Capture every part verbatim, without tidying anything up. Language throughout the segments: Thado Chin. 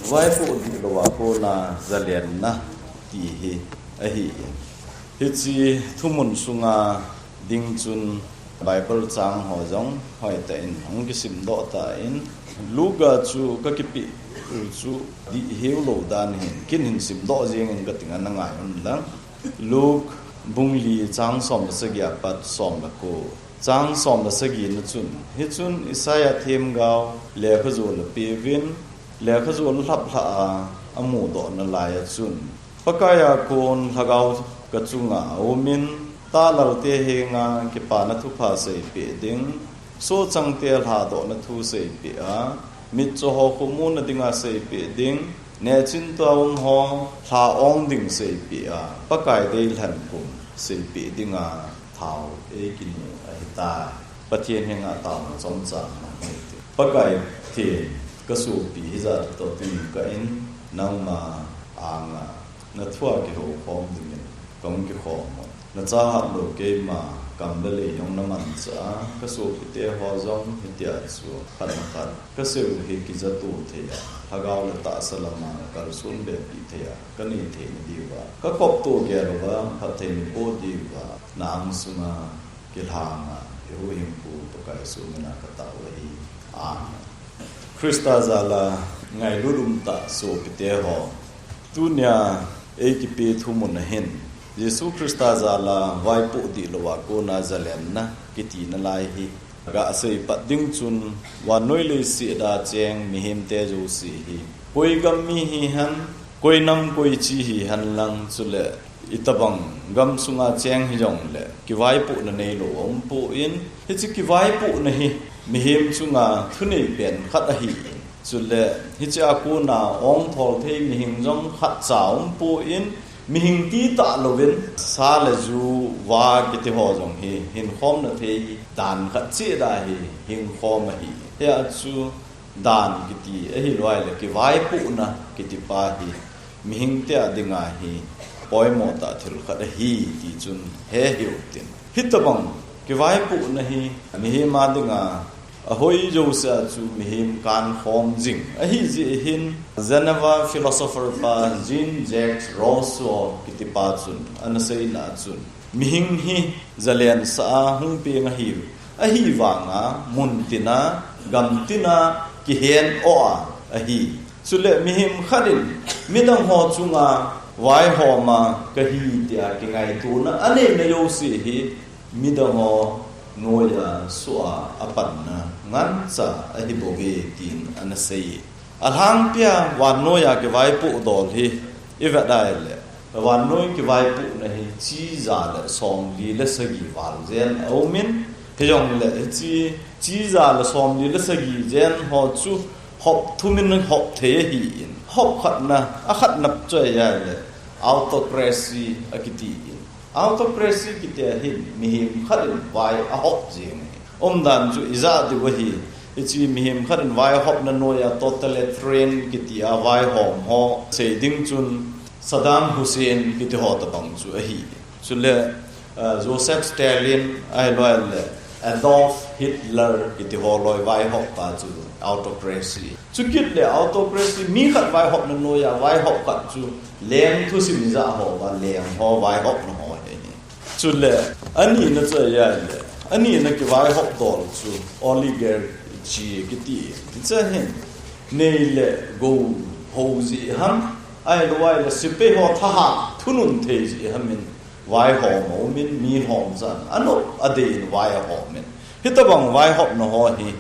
Vaipoh dihlou a kona zalenna ti hi ahi. Hiche thumun sunga ding chun Bible chang ho jong hoitah in hung kisimdoh tan, Luke a chu kakipeh u chu dih heulou dan hin, kin hin simdoh jeng in kating, ana ngai un lang. Luke bung li chang som le sagi apat som le ko. Chang som le sagi na chun, hichun Isaiah themgao lekhajo la peuvin, lekhajo la lhaplhah a, amudoh nalai a chun, Pakai a kon lhagao kachunga aumin, talalte henga kipana thupha seipeh ding, sohchangte lhadohna thu seipeh a, mitcho ho khomu nadinga seipeh ding, nehchinto a um ho lha-ong ding seipeh a, Pakai deilhen kum seipeh dinga thao eikinu ahitai. Pathen henga taona chomcha mang hite. Pakai Pathen, kasopi hijat toh tun ka in, nangma anga nathua kihoukhom dingin kahung kikhom un. Nachahat lou keima kam le lei jong namanchah a, kasopite ho jong hitia chu khat le khat kasei u hi kijatoh thei a, lhagao le tahsa lama kalson behpi thei a, kanei theina diuva kakopto gel uva, phatthei neiboh diuva, na angsunga kilhanga, eihuhhingpu Pakai Jesu mina katao ahi. Amen. Christa jala ngailut umtah sopite ho, tunia eikipe thumun ahin, Jesu Christa jala vaipoh dihlou a kona zalenna kiti nalai hi gasei pat ding chun, vannoi leiset a cheng mihemte jouse hi, koi gam mi hihen, koi nam koi chi hihen lang, chule itobang gamsunga cheng hijongle kivaipohna neilou aumpon, hiche kivaipohna hi mihem chunga thuneipen khat ahin, chule hiche a kona ongthol thei mihing jong khatcha aumpon, mihing titah louvin sa le ju, va kiti ho jong hi hinkhomna thei dan khat cheh a hi hingkhom ahi. Hia chu dan kiti ahilou le kivaipohna kitipa hi mihingte a dinga hi poimotah thil khat ahi ti chun he hiutin. Hitobang kivaipohna hi mihem a dinga ahoi jousea chu mihem kankhom jing ahijeh hin, Geneva philosopher pa Jean-Jacques Rousseau kitipa chun ana seina chun, mihing hi zalensah a hung peng ahi, ahivanga muntina, gamtina kihen-oh a ahi. Chule mihem khat in midang ho chunga vaihoma kahi tia kingaitona aneina jouse hi midang ho noiya soh a apanna ngancha ahibouve tin ana sei. Alhangpia vannoiya kivaipoh dol hi ivet a ahile, vannoi kivaipohna hi chi ja le somli le sagi val jen aumin, hijongle hiche chi ja le somli le sagi jen ho chu hop thumin hop thei ahin, hop khatna, akhatna chu ahile autocracy akitin. Autocracy kitia hin mihem khat in vai ahop jeng ahi. Umdan chu ijat diu ahi, hiche mihem khat in vai ahopna noiya totalitarian kitia vaihom ho sei ding chun Saddam Hussein kiti ho tobang chu ahi. Chule Joseph Stalin ahilou le Adolf Hitler kiti ho loi vaihop pa chu autocracy. Chukit le autocracy mi khat vaihopna noiya vaihop khat chu leng thusim ijat ho va leng ho vaihopna ho ahi. Chule anina chu ahile, anina kivaihop dol chu oligarchy kiti, hiche hin nei le gou hou jeh ham, ahilou le sepai ho thahat thunun thei jeh ham in vaihom aumin, mi lhomchan anop adei in vai ahomin, hitobang vaihopna ho hi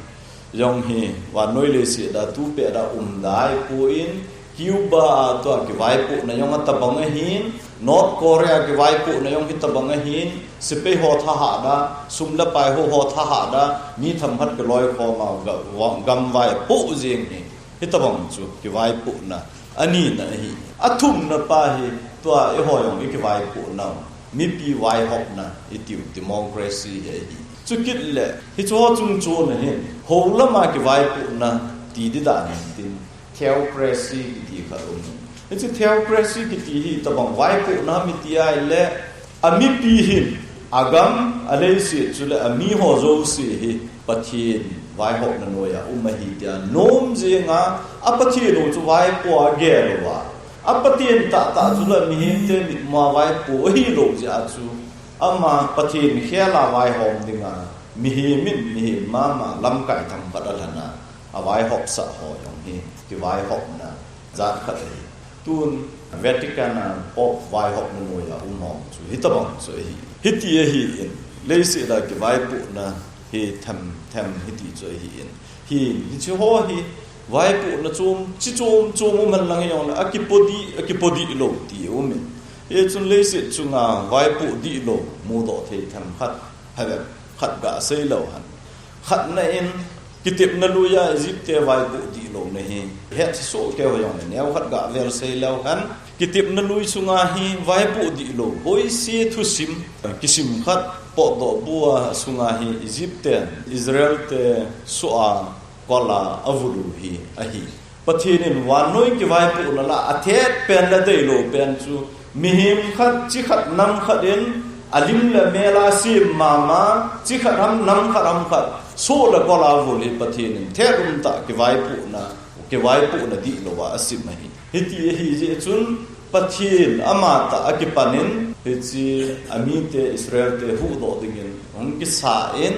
jong hi vannoi leiset a tupet a umdaipon, Cuba a tua kivaipohna jong atobang ahin, North Korea kivaipohna jong hitobang ahin, sepai ho thahat a, sum le pai ho ho thahat a, mi themkhat kiloikhom a gamvai apoh jeng hi, hitobang chu kivaipohna anina ahi. Athumna pa hi tua eiho jong ikivaipohnau mipi vaihopna itiu democracy hi ahi. Chukit le hiche ho chungchona hin hou lama kivaipohna ti ding dan hin tin theocracy kiti khat um. Hiche theocracy kiti hi itobang vaipohna ham iti ahile, amipi hin agam, aleiset chule ami ho jouse hi Pathen vaihopna noiya um ahi tia nom jenga A Pathen u chu vaipo a gel uva, a Pathen tahtah chu la mihemte mitmua vaipo ahilou jeh a chu, ama Pathen khel a vaihom dinga mihem in mihem mama lamkai themkhat alhen a, avaihopsah ho jong hi kivaihopna jat khat ahi. Tun Vatican a Pope vaihopna noiya um ho chu hitobang chu ahi. Hiti ahin, leiset a kivaipohna hi themthem hiti chu ahin, hi, hiche ho hi vaipohna chom, chi chom chom um henlang hijongle, akipo dih, akipo dih lou ti aumin. Hichun leiset chunga vaipoh dih lou mudoh thei themkhat, heve, khat gasei leu hen. Khatna in, kitepna lui a Egypt te vaipoh dih louna hi hetsoh keu hijongle, neokhat gavel sei leu hen. Kitepna lui chunga hi vaipoh dih lou hoise thusim kisim khat potdoh bua sunga hi Egypt ten Israel te soh a kol a avul u hi ahi. Pathen in vannoi kivaipohna lah a athet pen le deilou pen chu mihem khat, chi khat, nam khat in alim le mel a sem mama, chi khat ham, nam khat ham khat, soh le kol a avul hi Pathen in thet umtah kivaipohna, kivaipohna dih lou a asim ahi. Hiti ahi jeh chun Pathen ama tah a kipan in hiche amite Israel te huhdoh dingin hung kisa in,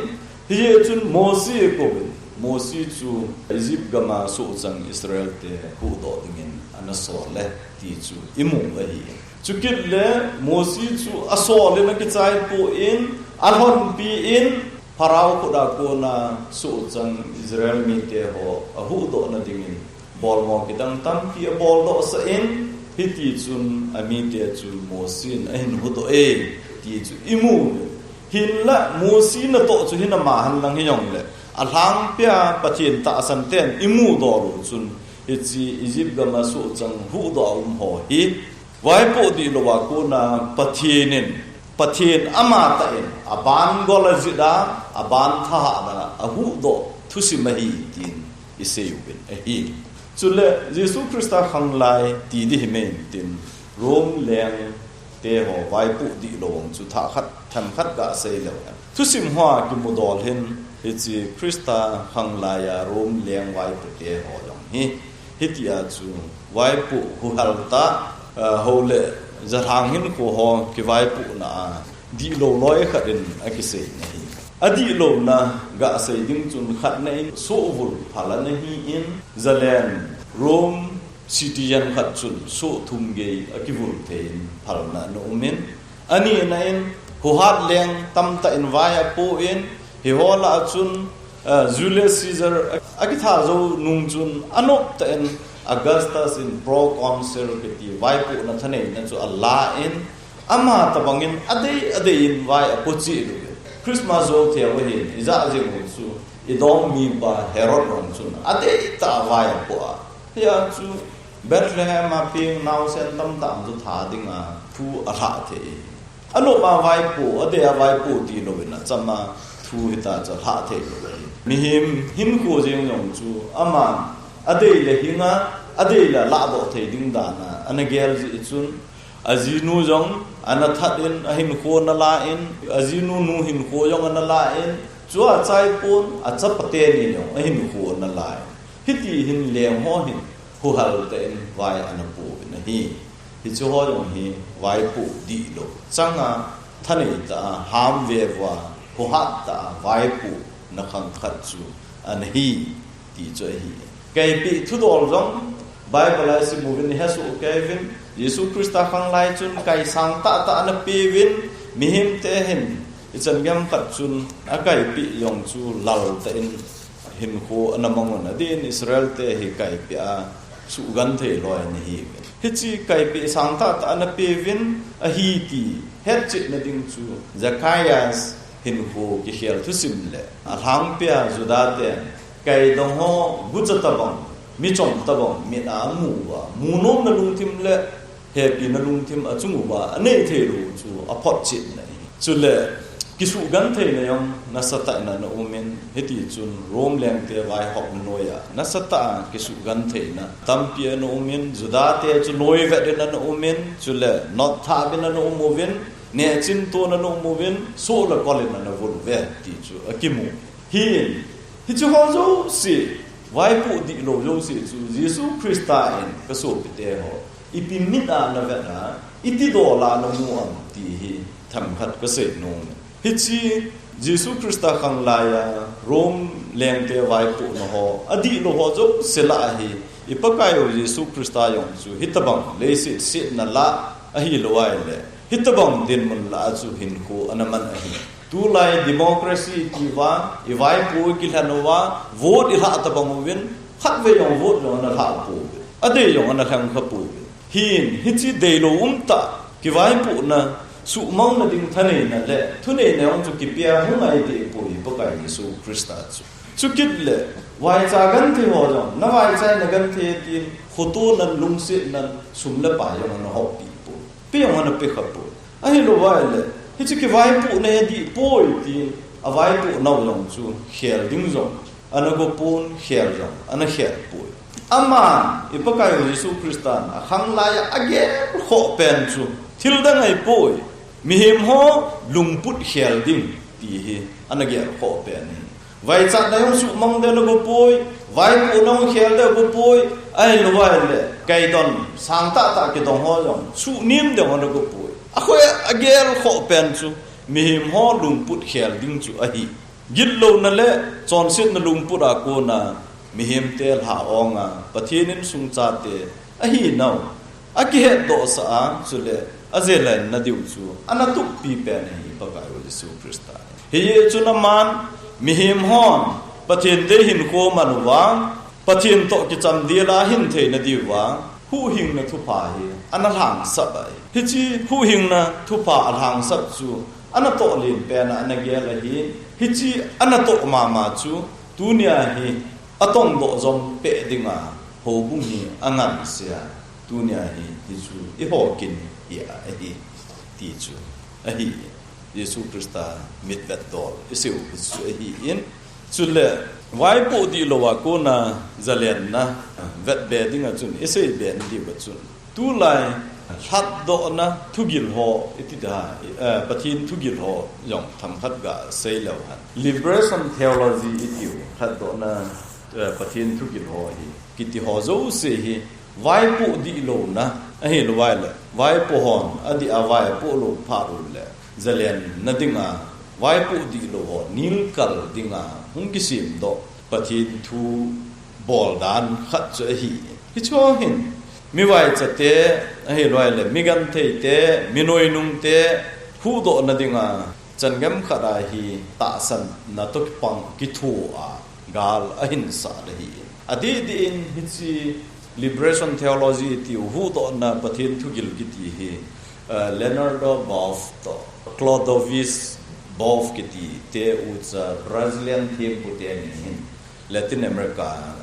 hijeh chun Mosi akouvin, Mosi chu Egypt gam a sohchang Israel te huhdoh dingin ana sol e ti chu imu ahi. Chukit le Mosi chu asol in akichaipo in, alhonpi in, Pharaoh khut a kona sohchang Israel mite ho ahuhdohna dingin bolmo kidang tampi aboldoh sah in, hiti chun amite chu Mosi in ahin huhdoh e ti chu imu. Hinlah Mosi natoh chu hinama henlang hijongle, alhangpia Pathen tahsan ten imudoh lou chun, hiche Egypt gam a sohchang huhdoh a um ho hi vaipoh dih lou a kona Pathen in, Pathen ama tah in aban gol ajih a, aban thahat a, ahuhdoh thusim ahi tin isei uvin ahi. Chule Jesu Christa khanglai ti ding himai intin, Rome leng te ho vaipoh dih lou vang chu thah khat, themkhat gasei leu hen. Thusim hoa kimudol hin, hiche Christa khanglai a Rome leng vaipo te ho jong hi, hitia chu vaipoh huhhal tah, ah, ho le jalhang hinkho ho kivaipohna a dihlou loi khat in akisei in ahi. Adihlouna gasei ding chun khatna in sohvul phal ana hi in, jalen Rome citizen khat chun soh thum gei akivul thei in phalna ana um in, anina in huhat leng tamtah in vai apoh in, hiho lah a chun, eh, Julius Caesar a, akitha jou nung chun anop tah in Augustus in proconsul kiti vaipohna thaneina chu ala in, ama tobang in adei adei in vai apoh cheh uvin. Christmas jou thei uva hin, ijat jing u chu, idom mipa Herod jong chun adei tah a vai apoh a. Hia chu Bethlehem a peng naosen tamtah chu that dinga thu alha thei. Anop a vaipoh, adei a vaipoh ti louvin achama thu hita chu alha thei lou ahi. Mihem hinkho jeng jong chu aman adei le hinga, adei le lahdoh thei ding dan a ana gel jeh chun, ajinu jong ana that in, ahinkho ana la in, ajinu nu hinkho jong ana la in, chua achaipon, achapa teni jong ahinkho ana la in. Hiti hin leng ho hin huhhal tah in vai ana poh uvin ahi. Hiche ho jong hi vaipoh dihlou changa thanei tah a, ham veva, huhhat tah a vaipohna khang khat chu ana hi ti chu ahi. Kaipeh thudol jong Bible a isim uvin ihesoh kei uvin, Jesu Christa khanglai chun kai sang tahtah ana pe uvin, mihemte hin ichan gei khat chun akaipeh jong chu lal tah in hinkho ana mang un, adeh in Israel te hi kaipeh a suhgenthei loi ana hi uvin. Hiche kaipeh sang tahtah ana pe uvin ahi ti hetchetna ding chu Zacchaeus hinkho kikhel thusim le alhangpia Juda ten kaidong ho gucha tobang, michom tobang mit a amu uva, munomna lungthim le hepina lungthim achung uva anei thei lou chu aphotchetna ahi. Chule kisuhgentheina jong nasatah in ana um in, hitichun Rome lengte vaihopna noiya nasatah a kisuhgentheina tampi ana um in, Juda te chu noivet in ana um in, chule notthap in ana um uvin, nehchinto in ana um uvin, soh le kol in ana vul uve ti chu akimu. Hin, hiche ho jouse Vaipoh dihlou jouse chu Jesu Christa in, ka sopite ho, ipi mit a na vet a, iti dol a na mu am ti hi themkhat ka sei nom. Hiche Jesu Christa khang laiya Rome lengte vaipohna ho, adihlou ho jouse lah a hi, i Pakaiyu Jesu Christa jong chu hitabang leiset setna lah ahilou ahile, hitabang dinmun lah a chu hinkho ana man ahi. Tulai democracy tia i vaipoh kilhen uva, vote i lhah tabang uvin, khatvei jong vote jong ana lhah pouve. Adei jong ana lheng kha pouve. Hin, hiche deilou umtah, kivaipohna, suhmangna ding thaneina le thuneina jong chu kipea hung ngai deh poi Pakai Jesu Christa chu. Chukit le, vaicha genthei ho jong, na vaichaina genthei tin, khoto nan, lungset nan, sum le pai jong ana hoppi poi. Pe jong ana pe kha poi. Ahilou ahile, hiche kivaipohna hi dih poi tin, avaipoh nau jong chu khel ding jong ana go pon, khel jong ana khel poi. Aman, i Pakaiyu Jesu Christan akhang laiya agel khoh pen chu thil dang ahipoi. Mihem ho lungput khel ding ti hi ana gel khoh pen ahi. Vaichatna jong suhmang ding ana go poi, vaipohna jong khel ding ana go poi, ahilou ahile, kaidon sang tahtah kidong ho jong suhnem ding ana go poi. Akhoi agel khoh pen chu mihem ho lungput khel ding chu ahi. Gitlouna le chonsetna lungput a kona mihemte lha onga, Pathen insung chate ahinau akihetdohsah a, chule ajelenna diu chu ana tup pi pen ahi Pakaiyu Jesu Christa. Hijeh chun aman mihem hon Pathen dei hinkho man uva, Pathen toh kicham dela hin theina diuva, huhhingna thupha hi ana lhangsap ahi. Hiche huhhingna thupha alhangsap chu ana toh len pen a ana gel ahi. Hiche ana toh mama chu tunia hi atongdoh jom peh dinga houbung hi angansea, tunia hi hichu eiho kin hi ahi ti chu ahi. Jesu Christa mitvet dol iseiu hichu ahin, chule vaipoh dihlou a kona jalenna vetbe dinga chun iseibe na diuva chun, tulai lhatdohna thugil ho iti da, eh, Pathen thugil ho jong themkhat gasei leu hen. Liberation theology itiu, lhatdohna, eh, Pathen thugil ho hi kiti ho jouse hi vaipoh dihlouna ahilou ahile, vaipoh hon adih a vaipoh lou phat uleh, jalenna dinga vaipoh dihlou ho nilkal dinga hung kisemdoh Pathen thu bol dan khat chu ahi. Hichu hin, mi vaichate ahilou ahile, mi gentheite, mi noinungte huhdohna dinga changem khat a hi tahsanna toh kipang kithoa gal ahin sah le hi. Adih dih in hiche Liberation Theology tiu huhdohna Pathen thugil kiti hi, eh, Leonardo Boff toh Clodovus Boff kiti te ucha Brazilian thempu teni hin Latin America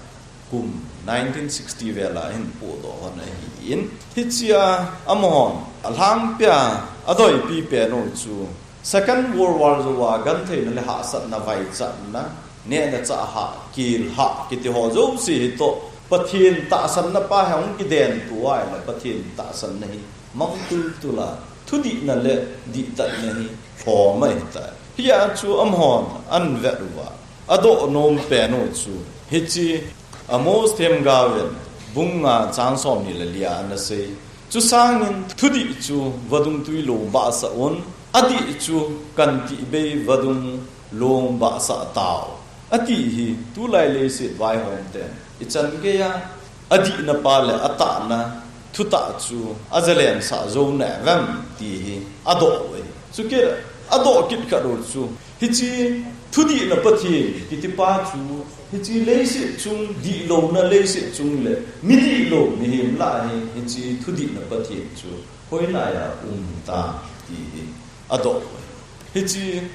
kum nineteen sixty vel a hin puhdoh hon ahin, hichea amahon alhangpia adoipi pen u chu Second World War jouva gentheina le hahsatna, vaichatna, nehna chah hah, kil hah kiti ho jouse hi toh Pathen tahsanna pa hi hung kidentu ahile Pathen tahsanna hi mang tultul a, thudihna le dihtatna hi lhom ahitai. Hia chu amahon ahin vet uva adoh nom pen u chu hiche Amos themgaovin bung nga chang somni le lia ana sei. Chusangin thudih chu vadung twi long bahsah un, adih chu kantih bei vadung long bahsah tao, ati hi tulai leiset vaihomten ichan geiya adihna pa le atahna thutah chu ajalensah jou neh vem ti hi adoh u ahi. Chukit adoh kit khat u chu hiche thudihna Pathen kiti pa chu hiche leiset chung dihlouna leiset chung le mi dihlou mihem lah a hi hiche thudihna Pathen chu hoilaiya um tam ti hi adoh u ahi. Hiche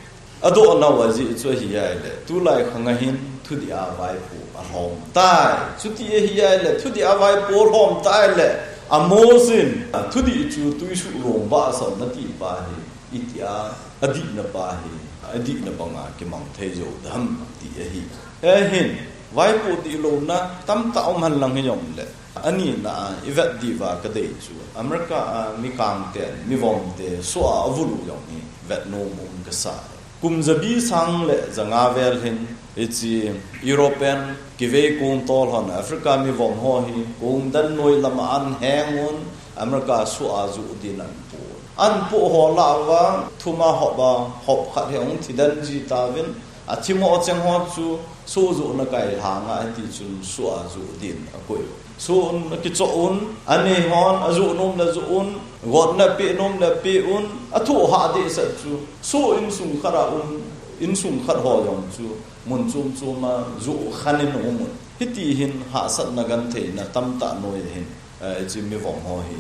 adoh nau ajeh chu ahi ahile, tulai khang a hin thudih a vaipoh alhom tai. Chuti ahi ahile, thudih a vaipoh alhom tai le, Amos in thudih chu twisuh long bahsah un ati pa hi, itia adihna pa hi, adihna banga kimang thei jou dem ti ahi. Hiche hin, vaipoh dihlouna tamtah um henlang hijongle, anina a ivet diuva kadei chu, America a mi kangten, mi vomte, soh a avul u jong hi vet nom um kasa. Kum jabi sang le janga vel hin, Hiche European kivei kong tol hon Africa mivom ho hi kong dan noi lama an heng un America soh a joh din an poh. An poh ho lah uva thum a hop a, hop khat hi ahung thi den ji tauvin, athi mo cheng ho chu soh johna kai lhang a hiti chun soh a joh din akoi. Soh un akichoh un, anei hon ajoh nom le joh un, gotna pe nom le pe un, athoh hah dehset chu soh insung khat a um, insung khat ho jong chu mun chom chom a joh khan in um un. Hiti hin hahsatna gentheina tamtah noi ahin, eh, hiche mivom ho hi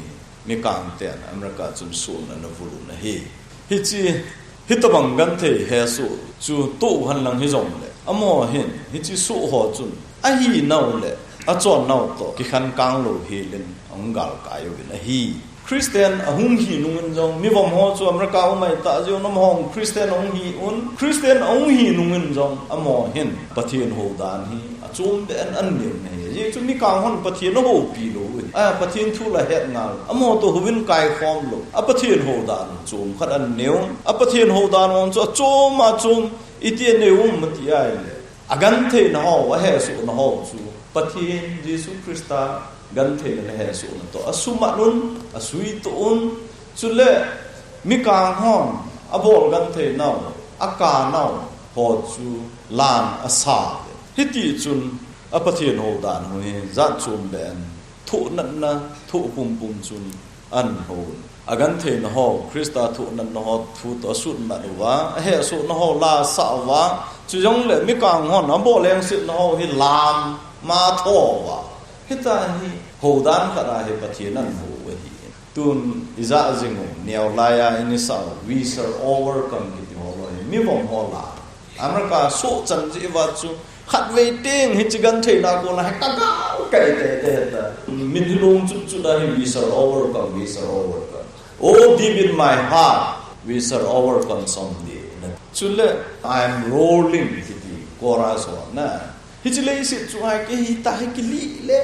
mikang ten America chun soh in ana vul un ahi. Hiche, hitobang genthei hesoh chu toh hen lang hijongle, amaho hin hiche soh ho chun ahinau le achonnau toh kikhen kang lou hel in ahung galkai uvin ahi. Christian ahung hi nungin jong, mivom ho chu America um ahi tah jeh un amaho Christian ahung hi un, Christian ahung hi nungin jong amaho hin Pathen hou dan hi achom beh in an neo ahi. Ajeh chu mikang hon Pathen ahoupi lou u ahi. A, Pathen thu la het ngal. Amaho toh houin kaikhom lou. A Pathen hou dan chom khat an neo. A Pathen hou dan ho chu achom achom iti aneo um ati ahile, agentheina ho, ahesohna ho chu Pathen Jesu Christa gentheina le hesohna toh asuhmat un, asuhtoh un. Chule mikang hon abol gentheinau, akanau ho chu lan asa. Hiti chun a Pathen hou dan ho hi jat chom beh in thohnatna, thoh pumpum chun an hou un. Agentheina ho, Christa thohnatna ho thu toh asutmat uva, ahesohna ho la asah uva, chujongle mikang hon abol lengsetna ho hi lam ma tho uva, hitia hi hou dan khat a hi Pathen an hou u ahi. Tun ijat jing u, neo lai a ini sa u, We Shall Overcome kiti ho loi, mivom ho la. America soh chan jeh uva chu khatvei teng hiche gentheina kona hi ka gao kai tete ta. Min hi lung chut chut a hi, We shall overcome, we shall overcome. Oh, deep in my heart, we shall overcome someday. Chule, I am rolling kiti chorus ho na. Hiche leiset chunga hi kei hi ta hi kilih le,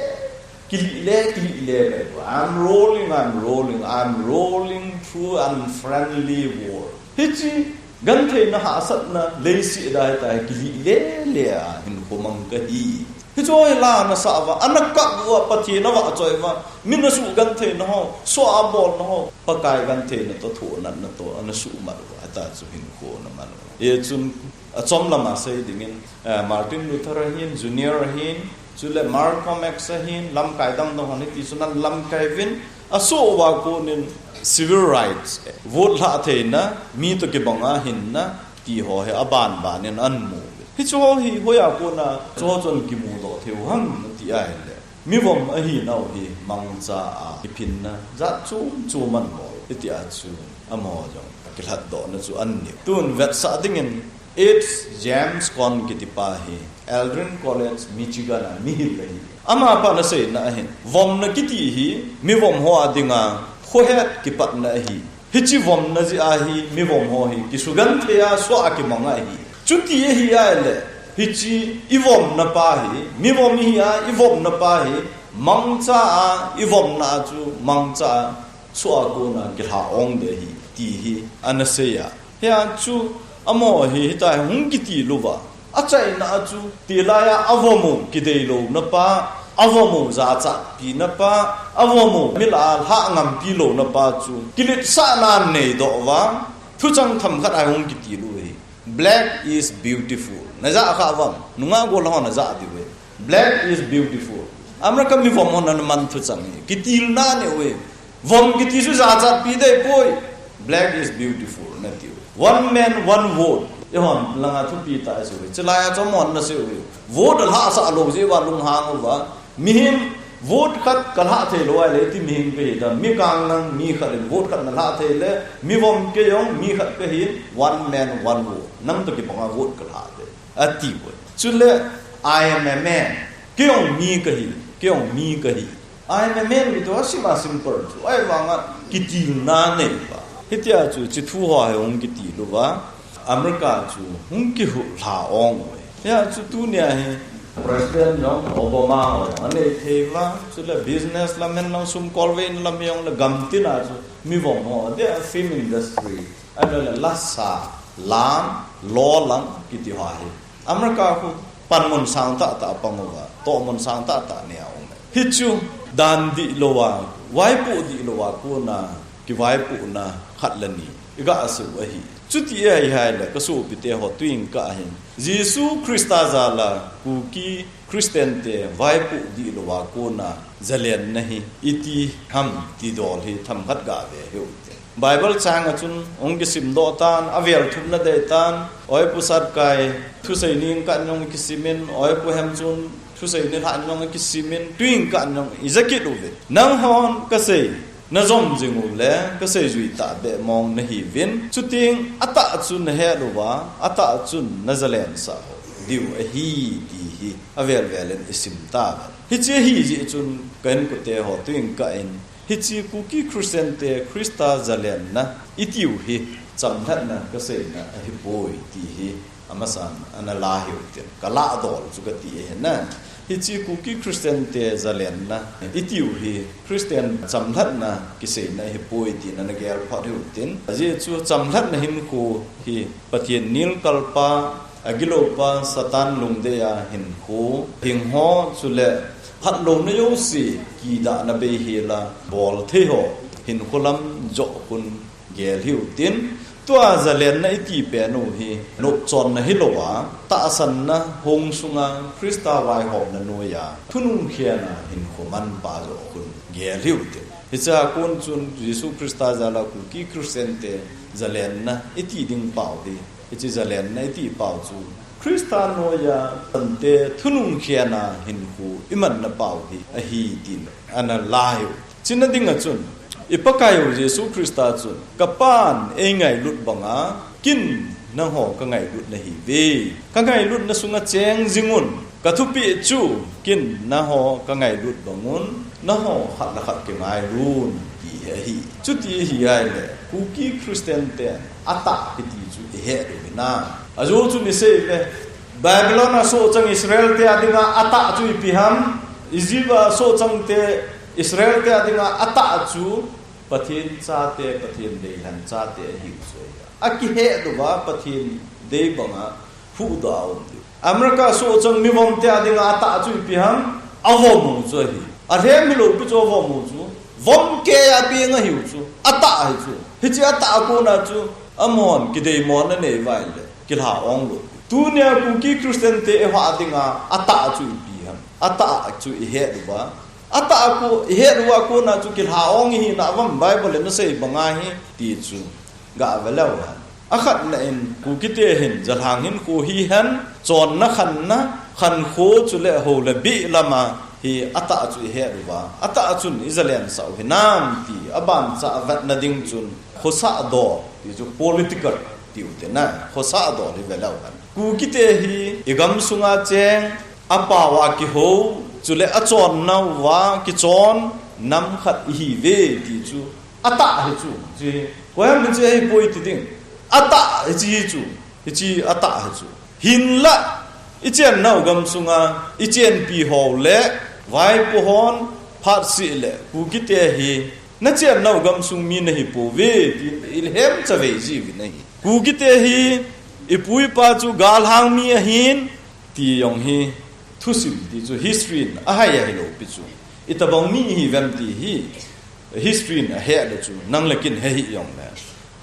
kilih le, kilih le kai. I'm rolling, I'm rolling, I'm rolling through unfriendly world. Hiche gentheina hahsatna leiset a hi ta hi kilih le le a hinkho mang kahi. Hiche hi la ana sah uva, ana kap uva, Pathen avahchoi uva, min asuh gentheina ho, soh a abolna ho, Pakai gentheina toh thohnatna toh ana suhmat uva, hita chu hinkho ana man uva. Hichun achom lama sei dingin, eh, Martin Luther ahin, Junior ahin, chule Malcolm X ahin, lamkai dang dang hon hiti chun ana lamkai uvin, asoh uva konin civil rights, vote lhah theina, mi toh kibanga hinna, ti ho hi aban ban in ana mu uve. Hiche ho hi hoiya kona, chu ho chun kimudoh thei u ham ti ahile, mivom ahinau hi mangcha a kiphinna jat chom chom ana bol. Hitia chu amaho jong akilhatdohna chu ana nei. Tun vetsah dingin H James Cone kitipa hi Eldon College, Michigan a mihil ahi. Amapan aseina ahin, vomna kiti hi mivom ho a dinga khohet kipatna ahi. Hiche vomna jeh a hi mivom ho hi kisugenthei a soh a kimang ahi. Chuti ahi ahile, hiche ivomna pa hi, mivom ihi a ivomna pa hi, mangcha a ivomna a chu mangcha a soh a kona kilha ong ding ahi, ti hi ana sei a. Hia chu amaho hi hitia hi hung kitil uva, achaina a chu tilai a avom u kideilouna pa, avom u jachatpina pa, avom u mi lah a lhah ngampi louna pa chu kiletsahna anei doh uva, thuchang themkhat a hi hung kitil u ahi. Black is beautiful. Najah kha uvam? Nungah gollhang hon najah diu ve. Black is beautiful. America mivom hon ana man thuchang hi kitilna anei uve. Vom kiti chu jachatpi ding ahipoi. Black is beautiful, ana tiu. One man, one vote. Eihon langa thupi tah isei uve. Chulai a chu amahon ana sei uve. Vote alhahsah lou jeh uva lunghang uva, mihem vote khat kalhah thei lou ahile, iti mihem kahi tam? Mikang nang mi khat in vote khat nalhah thei le, mivom kei jong mi khat kahin, one man, one vote. Nang toh kibanga vote kalhah thei, ati uve. Chule, I am a man. Kei jong mi kahi, kei jong mi kahi. I am a man kiti chu asim a simple chu. Ahivanga kitilna nei uva. Hitia chu hiche thu ho hi hung kitil uva, America chu hung kilha ong uve. Hia chu tunia hi President jong Obama ho jong anei thei uva, chule business lam hen lang, sum kolveina lam hijongle gamtin a chu mivom ho, the film industry, ahilou le lasa, lam, lo lam kiti ho hi America khu panmun sang tah tah pang uva, tohmun sang tah tah nei a um e. Hichu dan dihlou a, vaipoh dihlou a kona kivaipohna khat le ni iga sei u ahi. Chuti ahi hile, kasopite ho, tuin kahin Jesu Christa jal a Kuki Christian te vaipoh dihlou a kona zalenna hi iti ham ti dol hi themkhat gave hih u hite. Bible chang a chun hung kisimdoh tan, avel thum nadei tan, Oipu Satkai thusei nikhat in jong kisimin, Oipu Hemchun thusei nilhah in jong kisimin, tuin kahin jong ija kit uve. Nanghon kasei najom jing uleh, kasei jui tahbeh mong nahiuvin, chuteng atah chu nahet uva, atah chun najalensah diu ahi ti hi avel vel in isim tauve. Hiche ahi jeh chun ka inkote ho, tuin kahin, hiche Kuki Christian te Christa zalenna itiu hi chamlhatna kaseina ahipoi ti hi amasan ana la hih u hite. Kalah dol chu kati ahi na. Hiche Kuki Christian te zalenna itiu hi Christian chamlhatna kiseina ahipoi ti nana gel phot hih u hite. Ajeh chu chamlhatna hinkho hi Pathen nilkalpa, agiloupa Satan lungdei a hinkho, hing ho chule phatlouna jouse, kidahna beihel a bolthei ho hinkho lam joh khun gel hih u hite. Tua zalenna iti pen u hi nopchonna hilou a, tahsanna hung sunga Christa vaihomna noiya thunung khen a hinkho manpa joh khun gel hih u hite. Hichea kon chun Jesu Christa jal a Kuki Christian te zalenna iti ding pau hi, hiche zalenna iti pau chu Christa noiya tahsante thunung khen a hinkho imanna pau hi ahi tin ana la hih u. Chuna dinga chun, i Pakaiyu Jesu Christa chun, Kapan eingailut banga, ken nangho kangailut nahiuve. Kangailutna sunga cheng jingun, kathupeh chu, ken nangho kangailut bangun, nangho khat le khat kingailun, ti ahi. Chuti ahi ahile, Kuki Christian ten atah kiti chu ihet u hinam? Ajou chu isei le, Babylon a sohchang Israel te adinga atah chu ipi ham? Egypt a sohchang te Israel te adinga atah chu Pathen chate, Pathen deilhen chate ahiu chu ahi. Akihet uva Pathen dei banga huhdoh a um diu. America sohchang mivom te adinga atah chu ipi ham? Avom u chu ahi. Alhem hilou pi chu avom u chu. Vom keiya peng ahiu chu. Atah ahi chu. Hiche atah a kona chu amahon kideimona nei uva ahile, kilha ong lou. Tunia Kuki Christian te eiho dinga atah chu ipi ham? Atah chu ihet uva. Atah a kon, ihet uva kona chu kilha ong ihina uvam, Bible in asei banga hi ti chu gave leu hen. Akhatna in Kuki te hin jalhang hinkho hihen, chonna khanna, khankho chule hou le bih lama hi atah chu ihet uva, atah chun ijalensah u hinam ti abancha avetna ding chun khosah dol ti chu political tiu hite na, khosah dol hi ve leu hen. Kuki te hi igamsunga cheng, apao a kihou, chule achonna uva kichon nam khat ihiuve ti chu atah hi chu. Hiche koiham hiche ahipoi ti ding. Atah hiche hi chu. Hiche atah hi chu. Hinlah, ichennau gamsunga ichenpi ho le vaipo hon phatseh le Kuki te hi nachennau gamsung mi nahipouve ti ilhem chavei jiuvin ahi. Kuki te hi ipu ipa chu galhang mi ahin ti jong hi thusim ti chu history in ahai ahilou pi chu. Itobang mi ihiuvem ti hi history in ahet le chu nang le ken he hih jongle.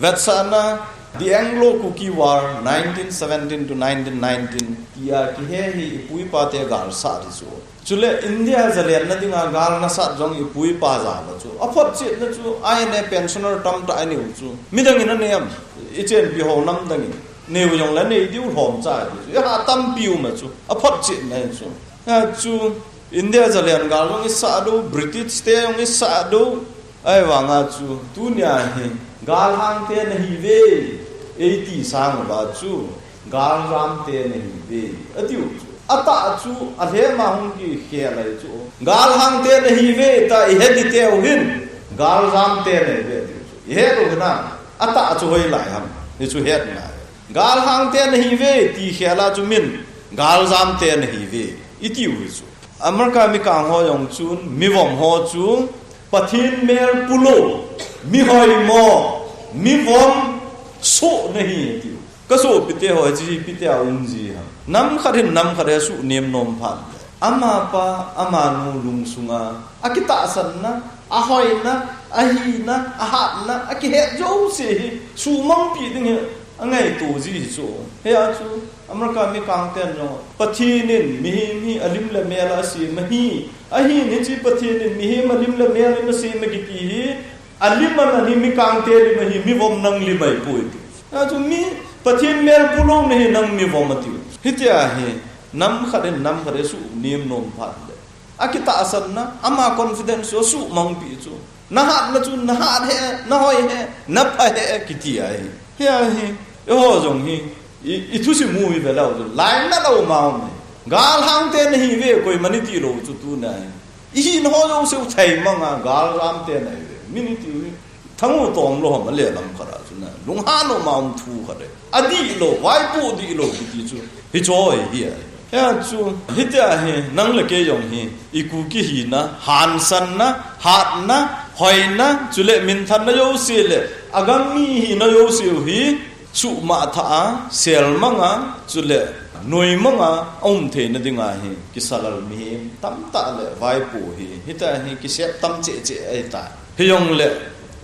Vetsahna, The Anglo-Kuki War, nineteen seventeen to nineteen nineteen, tia kihe hi ipu ipa te galsat hi chu. Chule India zalenna dinga gal nasat jong ipu ipa jal a chu. Aphotchetna chu, I N A pensioner tamtah aneiu chu. Midang in anei am? Ichenpi ho namdang in. Neiu jongle nei diu lhomcha ahi chu. Iha tampi um a chu. Aphotchetna hi chu. Hichu India zalen gal jong isah diu, British te jong isah diu. Ahivanga chu, tunia hi, galhang te nahiuve, eiti sang uva chu, galjam te nahiuve, atiu chu. Atah chu, alhem a hung kikhel ahi chu. Galhang te nahiuve, tia ihet iteu hin, galjam te nahiuve, atiu chu. Ihet u hinam, atah chu hoilai ham, hichu het ngai. Galhang te nahiuve, ti khel a chu min, galjam te nahiuve, itiu hi chu. America mikang ho jong chun, mivom ho chu, Pathen mel pulou, mihoimo, mivom, soh nahi, atiu. Ka sopite ho, hiche pite a um ji ham. Nam khat hin nam khat hi asuh nem nom phat le, amapa, amanu lungsunga akitahsanna, ahoina, ahina, ahatna, akihet jouse hi suhmangpi ding hi angaito ji hi chu. Hia chu America mi kangten jong, Pathen in mihem hi alim le mel a asem ahi. Ahin hiche Pathen in mihem alim le mel in asem akiti hi, alim aman hi mi kangte lim ahi, mi vom nang lim ahipoi ti. Hia chu mi, Pathen mel pu lou nahi, nang mi vom ati. Hitia hi nam khat in nam khat hi asuh nem nom phat le, akitahsanna, ama confidence chu asuhmangpi chu. Nahatna chu nahat hih, nahoi hih, napha hih kiti ahi. Hia hi, eiho jong hi, i, i thusim u hi veleu chu, lainat a um a um e. Galhang te nahiuve, koiman iti lou chu tuna hi. Ihina ho jouse u theimanga, galjam te nahiuve. Min iti u hi, thang u tong lou ham, ale lam khat a chu na. Lunghan um a um thu khat e. Adih lou, vaipoh dih lou kiti chu hiche hi ahi. Hia chu, hitia hi, nang le kei jong hi, i Kuki hina, hansanna, hatna, hoina, chule minthanna jouse le, agam mi hina jouse u hi, suhmangthah a, selmang a, chule noimang a, aum theina dinga hi, kisalal mihem tamtah le vaipo hi, hitia hi, kisep tam cheh cheh ahitai. Hijongle,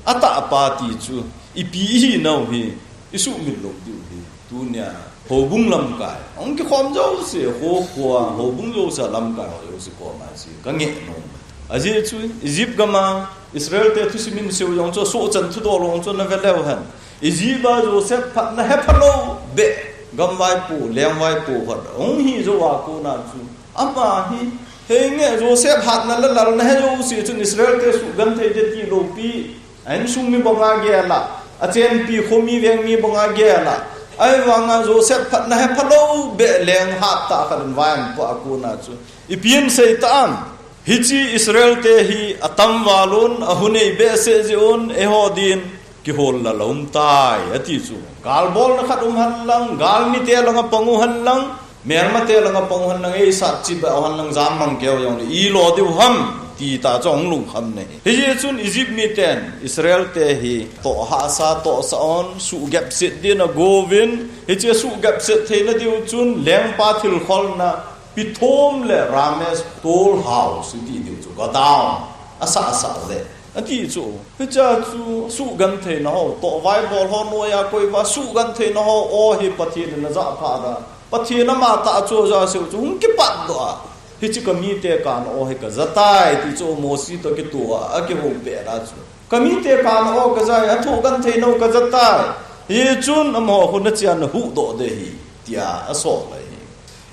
atahpa ti chu, ipi ihinau hi, isuhmil lou diu hi. Tunia, houbung lamkai. Ahung kikhom jouse, ho khoa, houbung jouse, lamkai ho jouse koma chu kangeh nom. Ajeh chu, Egypt gam a, Israel te thusim in seiu jong chu, sohchan thudol jong chu, naveleu hen. Egypt a Joseph phatna hephalou beh, gamvaipo, lengvaipo khat. Ahung hi jou a kona chu, ama hi, henge Joseph hatna le lalna he jouse chun Israel te suhgenthei ding ti loupi. A insung mi banga gel a, achenpi khomi veng mi banga gel a, ahivanga Joseph phatna hephalou beh leng hattah khat in vai ahin po a kona chu, ipi asei tam? Hiche Israel te hi atam val un, ahu nei behseh jeh un, eiho din kihol lal aum tai, ati chu. Galbolna khat um henlang, galmi te langa pang u henlang, melma te langa pang u henlang, eisat chih beh u henlang, jammang keu jongle, ilo diu ham, ti tah chu ahung lungkham ahi. Hijeh chun Egypt miten Israel te hi toh hahsa, tohsa un, suhgepset din agouvin, hiche suhgepset theina diu chun lengpa thilkholna Pithom le Rameses tool house iti diu chu, godown, asah asah le, ati chu. Hichea chu suhgentheina ho, tohvai bol ho, noiya koi uva suhgentheina ho aw hi Pathen in ajah phat a, Pathen amatah chu ajah seiu chu hung kipatdoh a, hiche kamite kana aw hi kajatai ti chu Mosi toh kitoh a, akihou pet a chu, kamite kana aw kajai, athoh gentheinau kajatai. Hichun amaho khu nachea nahuhdoh ding ahi, tia asol ahi.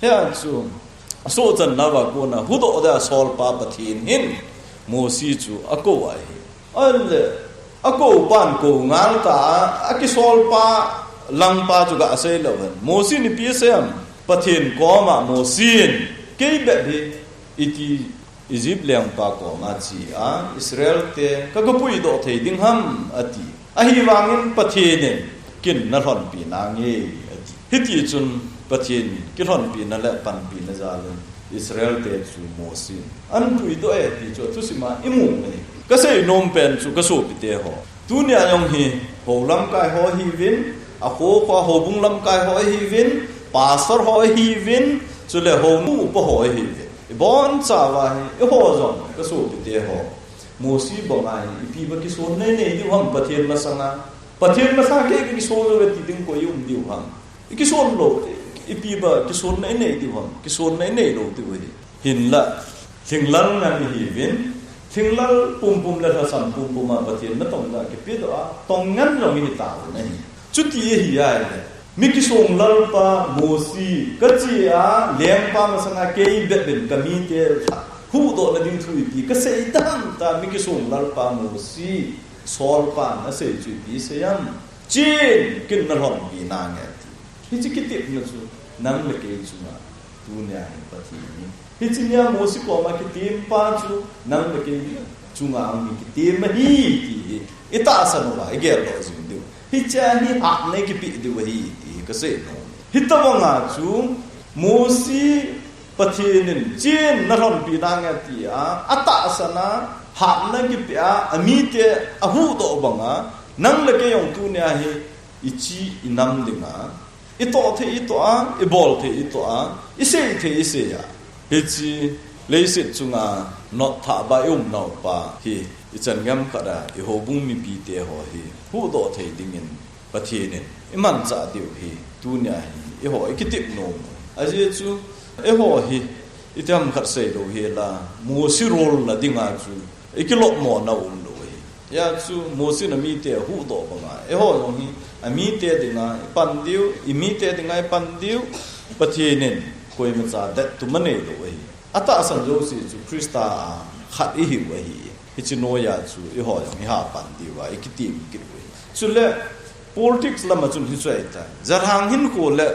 Hia chu, asohchanna uva kona huhdoh dia asolpa Pathen hin Mosi chu akou ahi. Ahile, akoupan kou ngal ta a, akisolpa langpa chu gasei leu hen. Mosi in ipi asei em? Pathen koma Mosi in, kei bep hi iti Egypt lengpa koma chea Israel te kagapuidoh thei ding ham, ati. Ahivangin Pathen in kin nalhonpi nange, ati. Hitichun Pathen kilhonpina le panpina jalin Israel te chu Mosi in ahin puidoh e ti chu athusima imu ahi. Kasei nom pen chu kasopite ho, tunia jong hi hou lamkai ho ahiuvin, akho kho houbung lamkai ho ahiuvin, pastor ho ahiuvin, chule hounu upa ho ahiuvin. Ibonchauva hi, eiho jong, kasopite ho, Mosi banga hi ipi ba kisonna inei diu ham Pathen masanga? Pathen masanga kei kakison lou ve ti ding koi um diu ham? Ikison lou, ipi ba kisonna inei diu ham? Kisonna inei lou diu ahi. Hinla, thinglhang ngan ihiuvin, thinglhang pumpum le lhasam pumpum a Pathen natong ga kipedoh a, tong ngan jong ihi tauvin ahi. Chuti ahi ahile, mi kisong lalpa Mosi, kachea lengpa masanga kei bep in kamite huhdohna ding thu ipi kasei tam ta, mi kisong lalpa Mosi, solpan asei chu ipi asei em? Chen, kin nalhonpi nange ati. Hiche kitepna chu nang le kei chunga tunia hi Pathen in, hiche nia Mosi koma kitempa chu nang le kei chunga hung hi kitem ahi ti hi itahsan uva igeldoh jing diu. Hichea hi hatna ikipeh diu ahi ti hi kasei nom. Hitobanga chu Mosi Pathen in chen nalhonpi nange tia atahsan a, hatna kipeh a, amite ahuhdoh banga nang le kei jong tunia hi ichi inam dinga I toh thei i toh a, i bol thei i toh a, i sei thei i sei a. Hiche leiset chunga notthah ba i um nau pa hi, i chan ngam khat a, i houbung mipi te ho hi, huhdoh thei dingin Pathen in i manchah diu hi, tunia hi, eiho i kitep nom u. Ajeh chu, eiho hi, i tam khat sei lou hi la, Mosi rol na dinga chu, i kilop mo na um lou hi. Hia chu, Mosi na mite huhdoh banga, eiho jong hi, a mite dinga, i pan diu, i mite dinga, i pan diu, Pathen in, koima cha det tu ma nei lou hi. A tahsan jouse chu Krista a khat i hiu ahi. Hiche noiya chu eiho jong i ha pan diu a, i kitim kit u hi. Chule politics lama chun hichu ahi tai. Jalhang hinkho le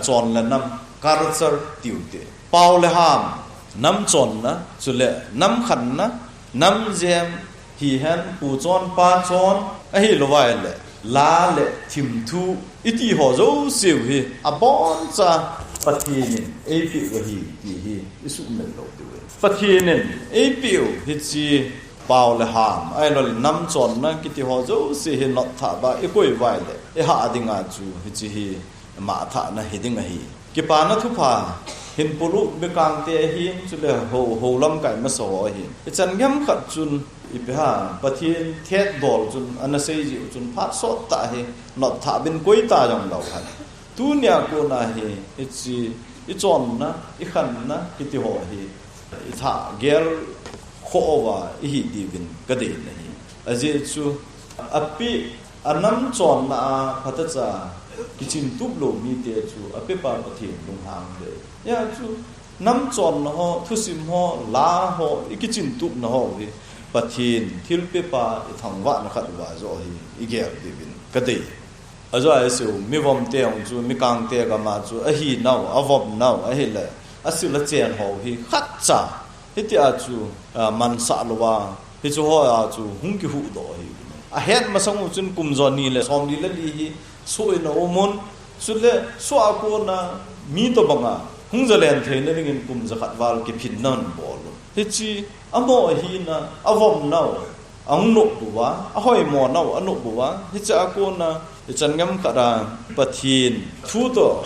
chon le nam, culture tiu te. Pao le ham, nam chonna, chule nam khanna, nam jem, hihen, pu chon, pa chon, ahilou vai le, la le, thim thu, i ti ho jouse u hi, a boncha Pathen in ei peh u ahi, ti hi, i sumil lou diu ahi. Pathen in ei peh u hiche pao le ham, ahilou le nam chonna kiti ho jouse hi notthah ba i koi vai le, i ha dinga chu hiche hi mangthahna hi ding ahi. Kipana thupha hin pulu mikang te ahin chule ho, ho lamkai masa ho ahin. I chan ngam khat chun ipi ham, Pathen thet dol chun, ana sei jiu chun phat sot tah hi notthah bin koi ta jong lou han. Tunia kona hi, hiche, i chonna, i khanna, kiti ho hi, i thah gel khoh uva, i hi diuvin ka dei nahi. Ajeh chu, a pe, a nam chonna a, phatecha, kichin tup lou mite chu, a pepa Pathen lunghang le. Hia chu, nam chonna ho, thusim ho, la ho, i kichin tupna ho hi, Pathen, thilpepa, i thangvahna khat uva joh hi, i gel diuvin ka dei. Ajoa i seiu, mi vom te hung chu, mi kang te gam a chu, ahi nau, a vom nau, ahile, a sil a chen ho hi, khat cha. Hiti a chu, a, mansah lou a, hichu ho a chu, hung kihuhdoh hi. A het masang u chun kum jo ni le, som li le li hi, suh in a um un, chule, suh a kona, mi tobanga, hung jalen theina dingin kum jakhat val kiphinna hung bol un. Hiche, a mo ahina, a vom nau, a hung nop uva, a hoimo nau, a nop uva, hiche a kona, i chan ngam khat a, Pathen, thu toh,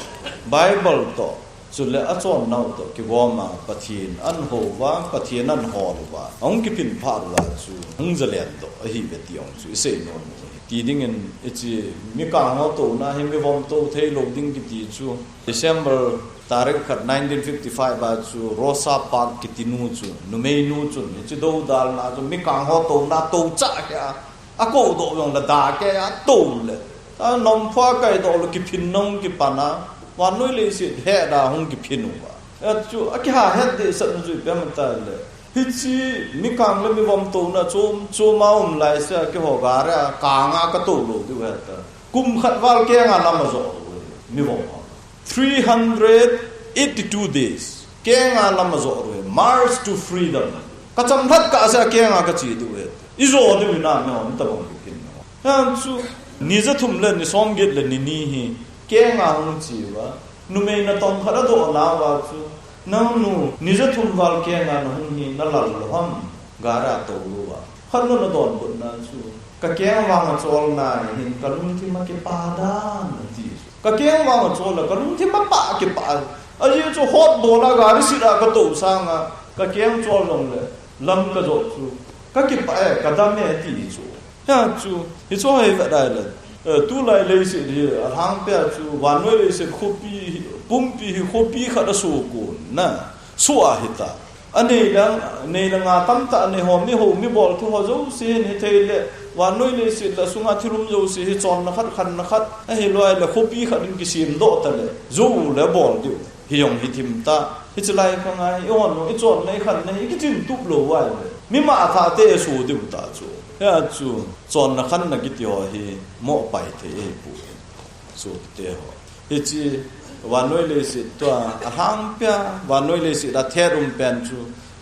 Bible toh, chule a chon nau toh, kigom a, Pathen, an hou uva, Pathen an hol uva, a hung kiphin phat uva chu, hung jalen doh, ahi ve ti jong chu, i sei nom u. Ti dingin, hiche, mi kang ho touna, hi mi vom tou thei lou ding kiti chu, December, Tarik khat nineteen fifty-five a chu Rosa Parks kiti nu chu, numei nu chun, hiche doudalna chu, mi kang ho touna, tou chah kei a, a kou doh jong le da kei a, tou le. Ta nom pha kai doh le kiphin nung kipan a, vannoi leiset he da hung kiphin uva. A chu, a kiha het dehset nu chu ipi ham ati le. Hiche, mi kang le mi vom touna, chom, chom a um lai sea, keiho gari a, kang a ka tou lou diu ahi ta. Kum khat val keng a lam a joh lou, mi vom ho. Three hundred eighty-two days. Keng a lam a joh lou, March to Freedom. Ka chamlhat kah sea keng a ka che diu ahi. I joh diu hi na mi hom tabang kiphin na. Hia chu, ni ja thum le ni som get le ni ni hi, keng a hung che uva. Numei natong khat a doh nauva chu, nang nu, ni ja thum val keng a na hung hi, na lal lou ham, gari a tou lou va. Khat nu na donbutna chu, ka keng vang a cholna hin, ka lungthim a kipah dan, ati chu. Ka keng vang a chol a, ka lungthim a pah kipah. Ajeh chu hot bol a gari sit a ka tou sanga, ka keng chol jong le, lam ka jot chu, ka kipah e, ka dam e, ati chu. Hia chu, hichu hi vet dai le. Eh, tulai leiset hi, alhangpia chu, vannoi leiset khopi, pumpi hi khopi khat a sukun na, su a hita. A nei le, nei le nga tamtah nei ho, mi ho, mi bol thu ho jouse hin hithei le, vannoi leiset le sunga thil um jouse hi chonna khat, khanna khat, ahilou le khopi khat in kisem doh ta le, jou le bol diu. Hi jong hi thim ta, hiche lai khang a hi, i hon u, i chonna, i khanna hi, i kichin tup lou vai le. Mi ma a thah te su diu ta chu. Hia chu, chonna khanna kiti ho hi, mo pai thei hi pu. Sopite ho. Hiche, vannoi leiset tua, alhangpia, vannoi leiset a thet um pen chu,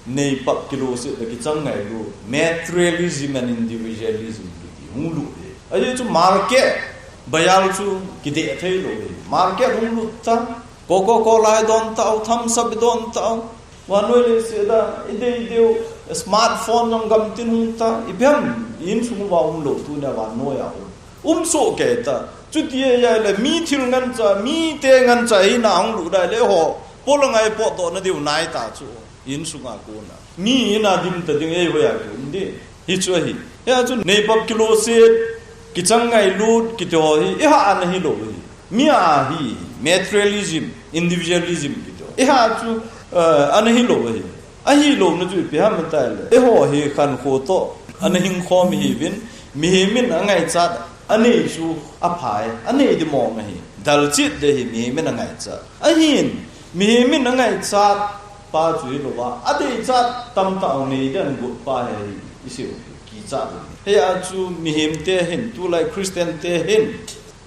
nei pap kilou set le kichang ngailu, materialism and individualism kiti, hung lut hi. Ajeh chu market, bazar chu, kideh thei lou hi. Market hung lut ta, Coca-Cola i don tau, Thums Up i don tau. Vannoi leiset a, i dei diu, smartphone jong gamtin hung ta, ipi ham, i insung uva um lou, tunia vannoi a um. Um soh kei ta. Chuti ahile mi thil ngancha, mite ngancha hina hung lut ahile ho, polang a i potdoh na diu nai ta chu. Insunga kona. Mi ina dim ta ding eiho a kium ding. Hichu ahi. Hia chu neipap kiloset, kichang ngailut, kiti ho hi, i ha ana hilou hi. Mi a hi, materialism, individualism kiti ho. I ha chu, eh, ana hilou hi. Ahilouna chu ipi ham itile, eiho hi khankho toh ana hingkhom ihiuvin, mihem in angaichat anei chu aphai, anei di mong ahi. Dalchet ding hi mihem in angaichat. Ahin, mihem in angaichat pa chu hilouva, adeichat tamtah anei dan got pa hi, isei u kichat u. Hia chu mihemte hin, tulai Christian te hin,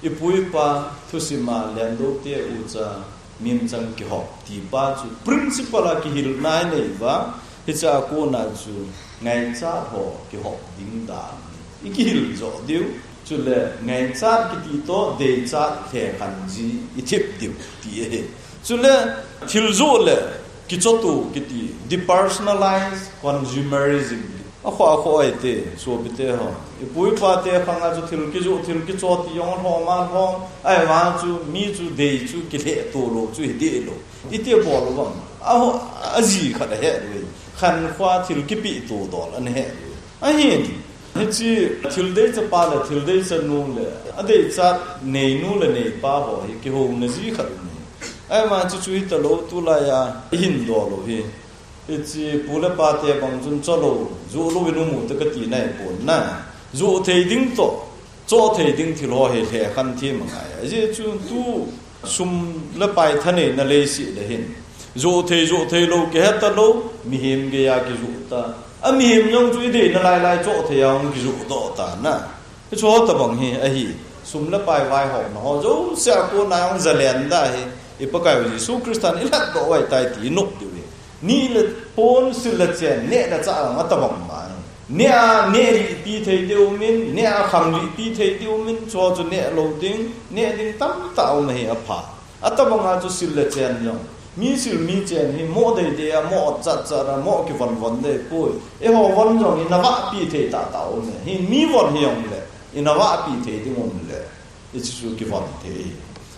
ipu ipa thusima, lendou te, ucha, mimchang kihop ti pa chu principle a kihilna inei uva, hichea kona chu ngaichat ho kihop ding dan i kihil joh diu, chule ngaichat kiti toh deichat lhekhan ji i thep diu ti ahi. Chule thil joh le kichohtu kiti, depersonalize consumerism. Akhoh, akhoh ahi te, sopite ho. Ipu ipa te khang a chu thil kijoh, thil kichoh ti jong lhom a lhom. Ahivang chu, mi chu dei chu kilheh to lou chu hi deh lou. Iti bol u vang. Aho, aji khat ahe lou. Khankho a thil kipe to dol ana he lou. Ahin, hiche thil deicha pa le thil deicha nu le, adeichat neinu le neipa ho hi kihouna ji khat um hi. Ahivang chu chu hita lou tulai a, i hin dol u hi. Hiche pu le pa te bang chun choh lou, joh louvin um u te kati nai pon na. Joh thei ding toh, choh thei ding thil ho hi lhekhan them angai. Ajeh chu tu sum le pai thaneina leiset le hin, joh thei, joh thei lou kihe talou, mihem geiya kijoh ta. A mihem jong chu i deina lai lai choh thei a hung kijoh doh ta na. Hiche ho tobang hi ahi. Sum le pai vaihomna ho jouse a kona jong jalen da hi, i Pakaiyu Jesu Christan i lhatdoh u ahitai ti i nop diu hi. Neh le pon, sil le chen, neh le chah jong atobang ma. Neh a neh lih pi thei diu min, neh a kham lih pi thei diu min, chu chu neh lou ding, neh ding tamtah um ahi apha. Atobang a chu sil le chen jong. Mi sil mi chen hi moh deidei a, moh chatchat a, moh kivon von dei poi. Eiho von jong hi na vahpi thei tahtah um e. Hi mi von hi jong le, i na vahpi thei ding um le, hiche chu kivon thei.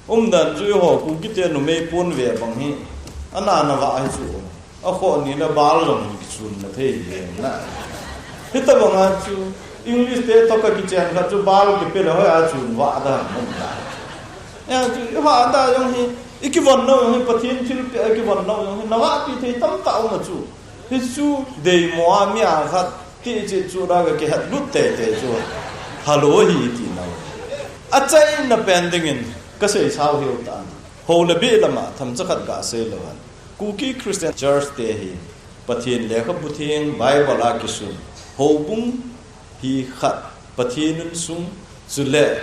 Umdan chu eiho Kuki te numei pon ve bang hi, ana na vah hi chu. Akhoh ni le bal jong hi kichun na thei hi na. Hitobang a chu, English te toh ka kichen khat chu bal kipe le hoiya chun vah da um da. Hia chu, i vah da jong hi, i kivon nau jong hi, Pathen thilpeh a kivon nau jong hi, na vahpi thei tamtah um a chu. Hichu, deimo a mi a khat, ti chu chu da ka kihet lut teitei chu. Hello hi ti nau. Achaina pen dingin, ka seisau hiu tan. Hou le beh lama, themcha khat ga sei lou hen. Kuki Christian Church te hi, Pathen lekhabu theng, Bible a kisun, houbung hi khat, Pathen insung, chule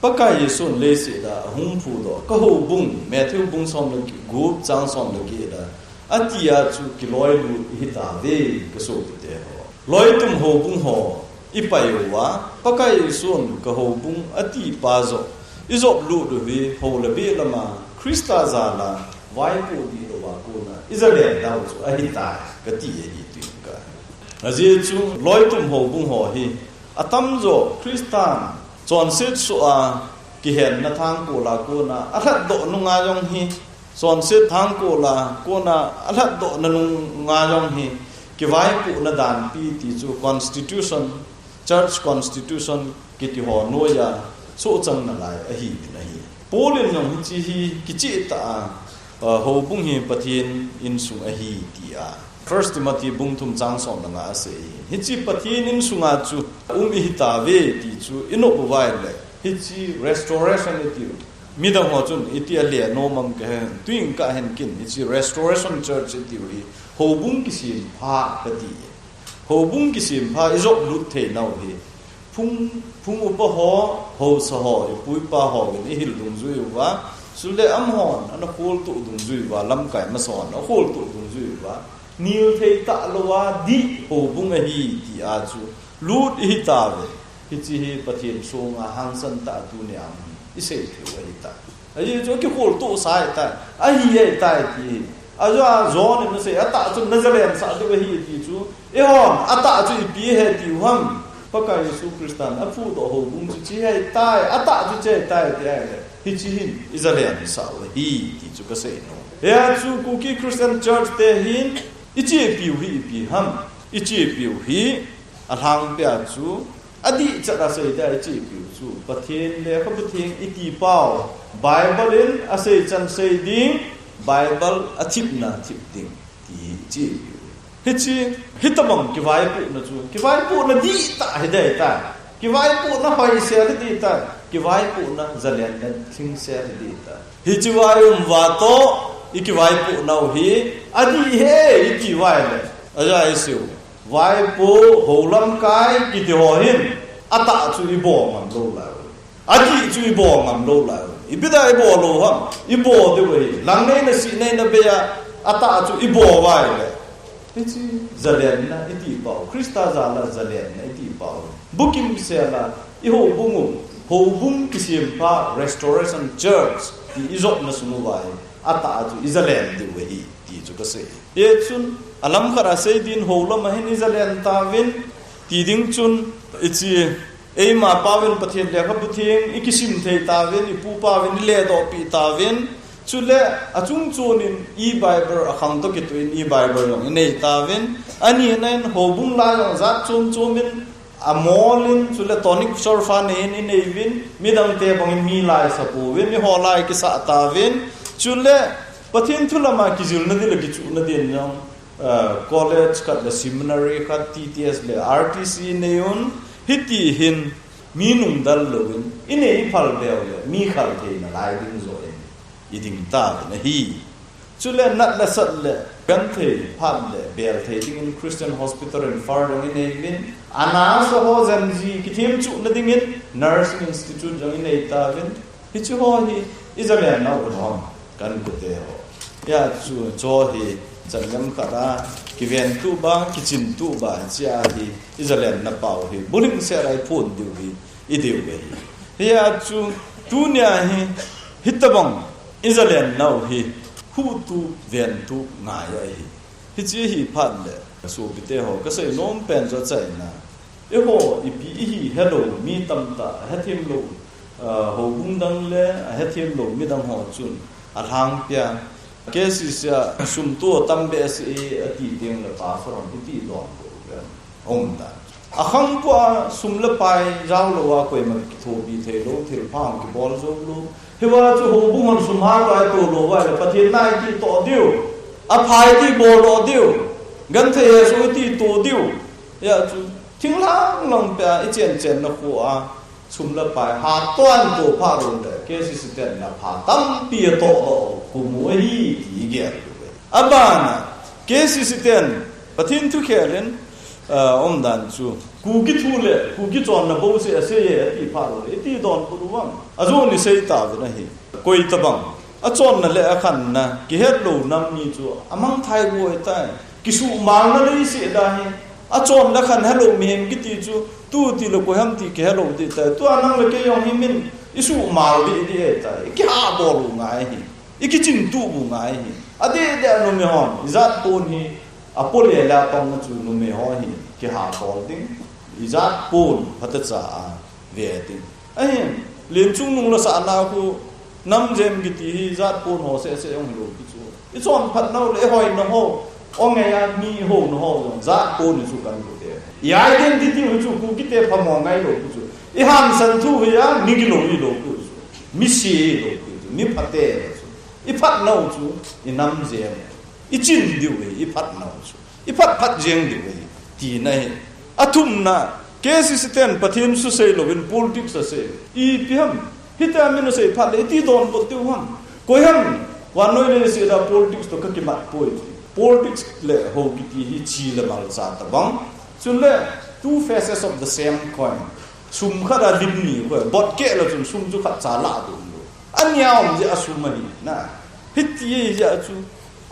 Pakai Jesun leiset a ahung phudoh, ka houbung, Matthew bung som le gup chang som le get a, ati a chu kiloilut ihi tauve, ka sopite ho. Loitum houbung ho, i pai uva, Pakai Jesun ka houbung ati pa joh, i jop lut u hi, hou le beh lama, Christa jal a, vaipoh dih louva kona, i jalen dau chu ahitai, ka ti ahi tuin ka. Ajeh chu, loitum houbung ho hi, atamjo Christan chonset soh a kihenna thangkol a kona, alhatdoh nunga jong hi, chonset thangkol a kona, alhatdoh na nunga jong hi, kivaipohna danpi ti chu constitution, church constitution kiti ho noiya sohchang nalai ahi in ahi. Paul in jong hiche hi kicheh tah a, a, houbung hi Pathen insung ahi tia. First Timothy bung thum chang som le nga asei hi. Hiche Pathen insunga chu um ihi tauve ti chu i nop uva ahile, hiche restoration i tiu. Midang ho chun iti a le nom am ka he, tuin ka hen kin, hiche restoration church i tiu hi, houbung kisem pha ka ti. Houbung kisem pha i jop lut thei nau hi. Phung, phung upa ho, haosa ho, i pu i pa ho, in i hil dungjui uva. Chule amahon, ana kholtoh dungjui uva, lamkai masa hon, akhol toh dungjui uva. Nil thei talou a, dih houbung ahi, tia chu. Lut ihi tauve. Hiche hi Pathen songa hangsan tah tunia um hi. I sei thei u ahi ta. Ajeh chu kikholtoh sa ahi ta. Ahi ahi ta ti. Ajo a John in asei, atah chu na jalen sah diu ahi ti chu. Eihon, atah chu ipi he tiu ham. Pakai Jesu Christan aphudoh houbung chu hiche ahitai, atah chu hiche ahitai ti ahile, hiche hin ijalen sah u ahi ti chu kasei nom. Hia chu Kuki Christian Church te hin ichepiu hi ipi ham? Ichepiu hi alhangpia chu adihchat a seiding a ichepiu chu Pathen lekhabu theng itipau, Bible in asei chan sei ding, Bible athipna thip ding ti hi ichepiu. Hiche, hitobang kivaipohna chu, kivaipohna dihtah hiding ahitai. Kivaipohna hoisel hiding ahitai. Kivaipohna zalenna thingsel hiding ahitai. Hiche vai um uva toh ikivaipoh nau hi adih e iti uva ahile, aja iseiu, vaipo, houlamkai kiti ho hin atah chu ibo ngam lou lai u. Adih chu ibo ngam lou lai u. Ipi dia ibo lou ham? Ibo diu ahi. Langneina, sihneina bei a atah chu ibo uva ahile, hiche zalenna itipau, Christa jal a zalenna itipau, bukimsel a ihoubung u, houbung kisempha, Restoration Church ti ijopna sung uva hi atah chu ijalen diu ahi ti chu kasei. Hichun alam khat a seiding, houlam a hin ijalen tauvin, ti ding chun, hiche eima pauvin Pathen lekhabu theng ikisim thei tauvin, ipupa uvin iledohpeh tauvin, chule achungchon in e-Bible, akhang toh kitoh in e-Bible jong inei tauvin, anina in houbung la jong jat chom chom in, amol in, chule tonic solfa nei in inei uvin, midangte bangin mi la isah pouvin, eiho la ikisah tauvin, chule Pathen thu lam a kijilna ding le kichuhna ding jong, college khat le seminary khat, T T S le R T C nei un, hiti hin mi nungdal louvin inei iphal beu le mi khal theina lai ding joh in iding tauvin ahi. Chule nat le sat le genthei phat le bel thei dingin Christian Hospital Imphal jong inei uvin, anasa ho, Gen Z kithemchuhna dingin Nursing Institute jong inei tauvin, hiche ho hi ijalen nau u ham, ka inkote ho? Hia chu, chu hi chanlem khat a kiventup a, kichintup a, hichea hi ijalenna pau hi bulhingset a iphon diu hi idei u ahi. Hia chu tunia hi hitobang ijalen nau hi huhtup ventup ngai ahi. Hiche hi phat le sopite ho, kasei nom pen chu achaina, eiho ipi ihi helou mi tamtah, ahethem lou houbung dang le ahethem lou midang ho chun alhangpia, K C C a sum toh tam behseh e ati teng le pastor hon iti donbut u pen aum dan. Akhang pua sum le pai jao lou a koima kithopi thei lou, thilpha hung kibol jou lou. Hiva chu houbung hon sum hat a itoh lou uva le Pathen na iti toh diu, apha iti boldoh diu, genthei hesoh iti toh diu. Hia chu thinglhang lang pia ichen chenna khu a sum le pai hattoh a itoh phat u le K C C ten na pha tampi atoh doh u khu mu ahi ti igel u ve. Abana K C C ten Pathen thukhel in umdan chu Kuki thu le Kuki chonna bouseh asei e ati phat u le iti donbut u ham? Ajon isei tauvin ahi. Koitobang achonna le akhanna kihet lou nam ni chu amangthai u ahitai. Kisuhmalna leiset a hi achon le khan helou mihem kiti chu tu tile koi ham ti kihelou ding tai. Tua nang le kei jong hi min isuhmal ding ding ahitai. Ikihahbol u ngai ahi. Ikichintup u ngai ahi. Adeh deh a numei hon ijat pon hi apole le apangna chu numei ho hi kihahbol ding. Ijat pon phatecha a ve ding. Ahin, lenchung nung lasahna khu namjem kiti hi jat pon ho sehseh jong hilou pi chu. Ichonphatnau le ihoinau, angaiya mi ihounau jong jat pon hi chu ka inkote. I identity u chu Kukite phamo ngailou pi chu. Ihansan thu hi a mi gilou hilou pi chu. Misi hilou pi chu. Mi phate chu. Iphatnau chu inamjem, ichin diu ahi, iphatnau chu iphat phat jeng diu ahi, tina ahi. Athumna, K C C ten Pathen thu seilou in politics asei. Ipi ham? Hitia min asei phat le iti donbut diu ham? Koi ham vannoi leiset a politics toh kakimat poi ti. Politics le hou kiti hi chi le malcha tobang. Chule two faces of the same coin. Sum khat a lim ni koi, botkeh le chun sum chu khatcha lah ding lou. Ania um jeh a sum ahi na. Hiti jeh a chu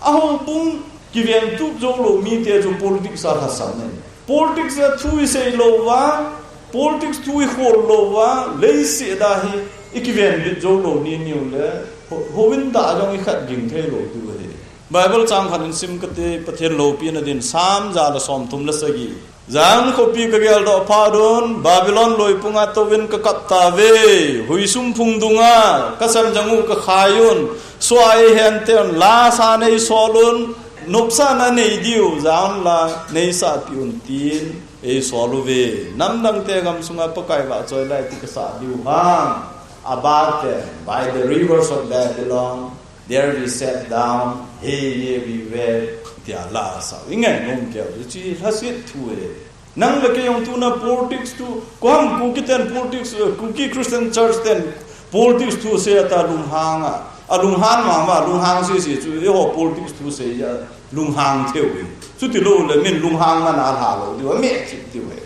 ahoubung kiventup joulou mite chu politics a lhasam ahi. Politics a thu isei lou uva, politics thu ikhol lou uva, leiset a hi ikivenbit joulou ni niu le, houin dah jong ikhat ging theilou diu ahi. Bible chang khat in sim kate, Pathen loupina din, Psalm ja le somthum le sagi. Zion khopi ka geldoh phat un, Babylon loipunga touvin ka kap tauve, huisum phung dunga ka semjang u ka khai un, sua ei hen ten, la sa nei sol un, nopsahna nei diu, Zion la nei sahpeh un tin, ei sol uve. Namdang te gam sunga Pakai vahchoi lai ti ka sah diu ham. Abate, by the rivers of Babylon, there we sat down, here we were, tia la sa. Ingai nom keu, chi lhasit thu e. Nang le kei jong tuna politics thu, koiham Kuki ten politics, eh, Kuki Christian Church ten politics thu sei ata lunghang a. A lunghang mama, lunghang sese chu, eiho politics thu sei a lunghang theu e. Chuti lou le min lunghang man a lha lou diu, a me chip diu e.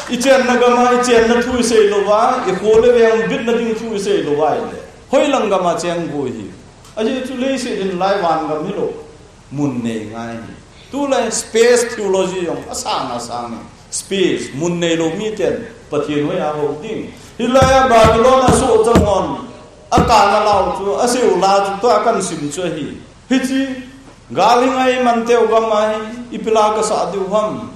I chenna gama, i chenna thu i sei louva, i kho le veng bitna ding thu i sei louva ile. Hoilang gama cheng go hi. Ajeh chu leiset in lai van gam hilou. Mun nei ngai hi. Tulai space theology jong asang asang hi. Space, mun neilou miten Pathen hoiya hou ding. Hilai a Babylon a sohchang hon, akana lau chu, aseiu la chu, tua kahin sim chu ahi. Hiche, gal hi ngai man teu gam ahi, ipi la kasah diu ham.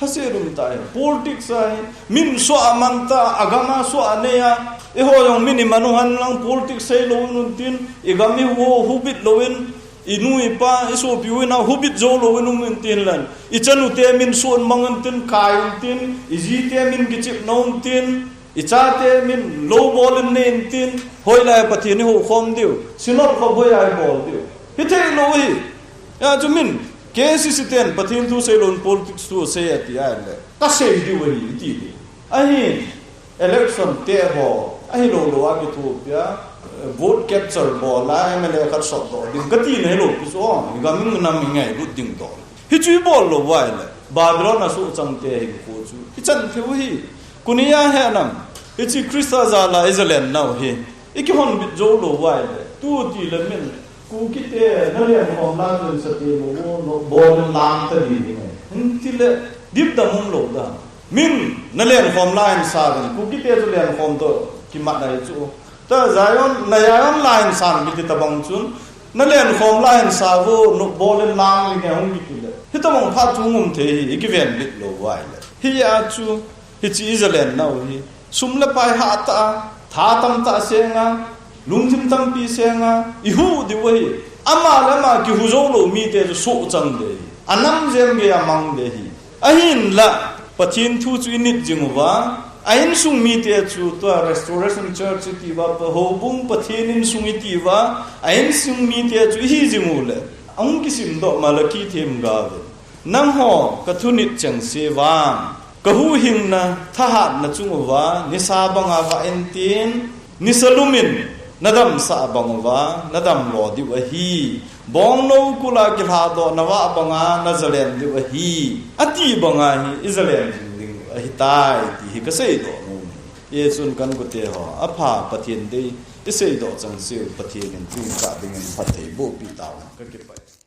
Lhaset um tai. Politics ahi, min soh a man ta, agam a soh a nei a, eiho jong min iman u hen lang politics sei lou un tin, igam i hu, hubit lou in, i nu i pa, i sopi u in a hubit jou lou in um in tin lan. I chanu te min soh mang in tin, kai in tin, i ji te min kichep nom in tin, i cha te min lou bol in nei in tin, hoilai Pathen i hou khom diu, Synod khom hoiya i bol diu. Hithei lou hi. Hijeh chun min, K C C ten Pathen thu sei lou in politics thu sei ati a le. Ka sei diu ahi, iti diu. Ahin, election te ho, ahilou lou a kithopi a, eh, vote capture bol a, M L A khat sot doh ding, kati na hilou pi chu, oh, i gam in nam i ngailut ding doh. Hichu i bol lou uva ile, Babylon a sohchang te hinkho chu i chan thei u hi. Kuni a he nam, hiche Christa jal a i jalen nau hi, i kihonbit jou lou uva ile, tu ti le min, Kuki te, na lenkhom la chun sa te lou, lou, bol in lang ta di ding e. Hin ti le, dip dam um lou da. Min, na lenkhom la in sa vin, Kuki te chu lenkhom toh kimat nai chu. Ta Zion, na Zion la in san kiti tabang chun, na lenkhom la in sa vo, nu bol in lang ding e hung kiti le. Hitabang phat chu hung um thei hi, i kivenbit lou uva ile. Hijeh a chu, hiche i jalen nau hi. Sum le pai hah tah a, tha tamtah seng a, lungthim tampi seng a, i hu diu ahi. Ama le ama kihu jou lou mite chu sohchang ding ahi. A nam jem gei a mang ding ahi. Ahinla, Pathen thu chu i nit jing uva, a insung mite chu tua Restoration Church i ti uva, pa houbung Pathen insung i ti uva, a insung mite chu i hi jing u le, ahung kisim doh Malachi themgao in. Nangho ka thu nit chengse vang, ka huhhingna thahatna chung uva, nisa banga vah in tin, nisa lum in na damsah bang uva, na damlo diu ahi. Bongnou kul a kilhadoh na vah banga na jalen diu ahi. Ati banga hi i jalen jing ding u ahitai, ti hi ka seidoh nom e. Hijeh chun ka inkote ho, apha Pathen dei i seidoh chengse u Pathen in tuni chan dingin phatthei bohpi tauhen, ka kipah e.